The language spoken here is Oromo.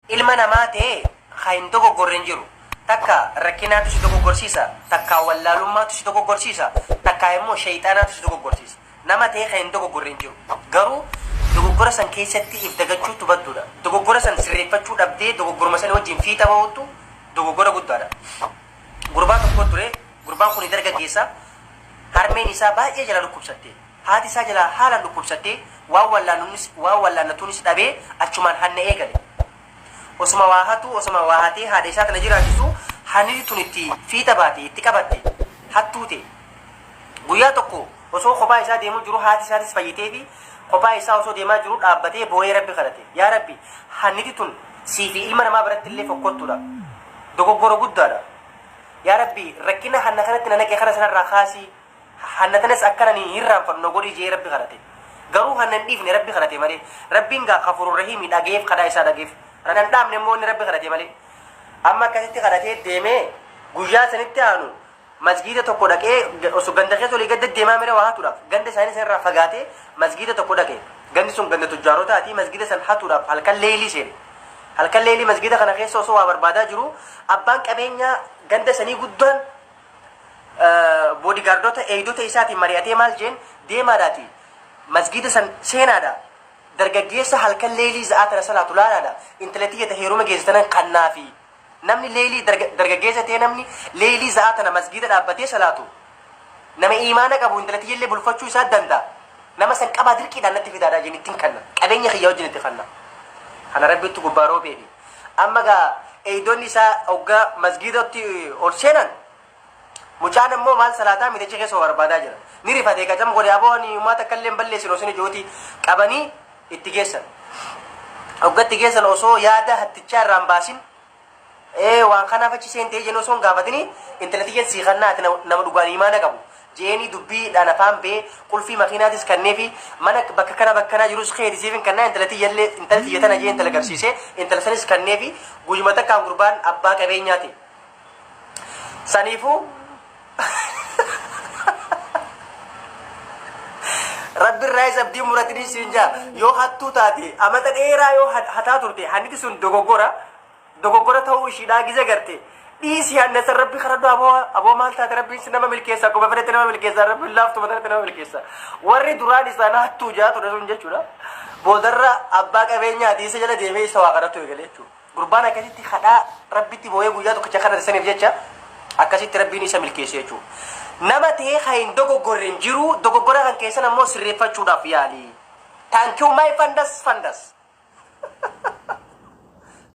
Ilma namaa ta'ee ka hin dogoggorre hin jiru. Takka rakkinaatu si dogoggorsiisa, takkaa wallaalummaatu si dogoggorsiisa, takkaa immoo sheyxaanaatu si dogoggorsiisa. Nama ta'ee ka hin dogoggorre hin jiru. Garuu dogoggora san keessatti if dagachuutu badduudha. Dogoggora san sirreeffachuu dhabdee dogoggoruma sanii wajjin fiixa bahuutu dogoggora guddaadha. Gurbaa tokko ture, gurbaan kuni dargaggeessa, harmeen isaa baay'ee jala dhukkubsatte. Haati isaa jalaa haalaan dhukkubsattee waan wallaanuunis waan wallaannatuunis dhabee achumaan hanna eegale. Osuma waa hatuu osuma waa hatee haadha isaa tana jiraachisuu hanniti tun itti fiixa baate itti qabatte hattuu ta'e. Guyyaa tokko osoo kophaa isaa deemuu jiru haati isaatis fayyiteefi kophaa isaa osoo deemaa jiru dhaabbatee boo'ee Rabbi kadhate. Yaa Rabbi hanniti tun sii fi ilma namaa biratti illee fokkottuudha. Dogoggora guddaadha. Yaa Rabbi rakkina hanna kanatti na naqe kana sanarraa kaasii. Hanna tanas akkan ani hin irraanfadhu na godhi je'ee Rabbi kadhate. Garuu hanna hin dhiifne Rabbi kadhate malee. Rabbiin gaa Ghafuururrahiimi dhagayeef kadhaa isaa dhagayeef. Hanna hin dhaabne immoo inni Rabbi kadhate malee. Amma akkasitti kadhatee deemee guyyaa sanitti aanu masgiida tokko dhaqee osoo ganda keessa olii gad deddeemaa mire waa hatuudhaaf ganda isaanii sanirraa fagaatee masgiida tokko dhaqe. Gandi sun ganda tujjaarotaati masgiida san hatuudhaaf halkan leeylii seene. Halkan leeylii masgiida kana keessa osoo waa barbaadaa jiru abbaan qabeenyaa ganda sanii guddaan boodigaardota eegdota isaatiin mari'atee maal jeen deemaadhaati masgiida san seenaadha dargaggeessa halkan leeylii za'aa tana salaatu laalaadha intala tiyya ta heeruma geesse tanan kannaafi namni leeylii dargaggeessa ta'e namni leeylii za'aa tana masgiida dhaabbatee salaatu nama iimaana qabu intala tiyyallee bulfachuu isaa danda'a nama san qabaa dirqiidhaan natti fidaadha jeen ittiin kanna qabeenya kiyya wajjin itti kanna kana Rabbitti gubbaa roobeefi Amma gaa eeydonni isaa hoggaa masgiidatti ol seenan mucaan ammoo maal salaataa miti achi keessa waa barbaadaa jira. Ni rifate qacam godhe aboo ani umaa takka illee hin balleessine osoo inni jiruuti qabanii itti geessan. Hogga itti geessan osoo yaada hattichaa irraa hin baasin ee waan kanaaf achi seentee jennu osoo hin gaafatini intala tiyyan sii kannaa ati nama dhugaan imaana qabu Je'eenii dubbii dhaan afaan bee qulfii makiinaatis kanneefi mana bakka kana bakka kanaa jirus keeti siifin kannaa intala tiyyallee intala tiyya tana je'ee intala garsiisee intala sanis kanneefi guyyuma takkaan gurbaan abbaa qabeenyaa ta'e. Saniifuu Rabbi irraayis abdii muratinii siin jaa yoo hattuu taate amata dheeraa yoo hataa turte hanniti sun dogoggora Dogoggora ta'uu ishiidhaa gize garte dhiisi hanna san Rabbi kadhadhu aboo aboo maal taate Rabbiin si nama milkeessa akkuma fedhetti nama milkeessa Rabbiin laaftuma tanatti nama milkeessa warri duraan isaan hattuu jaa ture sun jechuudha boodarra abbaa qabeenyaati isa jala deemee isa waa kadhatu eegale jechuudha gurbaan akkasitti kadhaa Rabbitti boo'ee guyyaa tokkicha kadhate saniif jecha akkasitti Rabbiin isa milkeesse jechuudha nama ta'ee kan hin dogoggorre hin jiru dogoggora kan keessan ammoo sirreeffachuudhaaf yaali. Thank you my fandas fandas.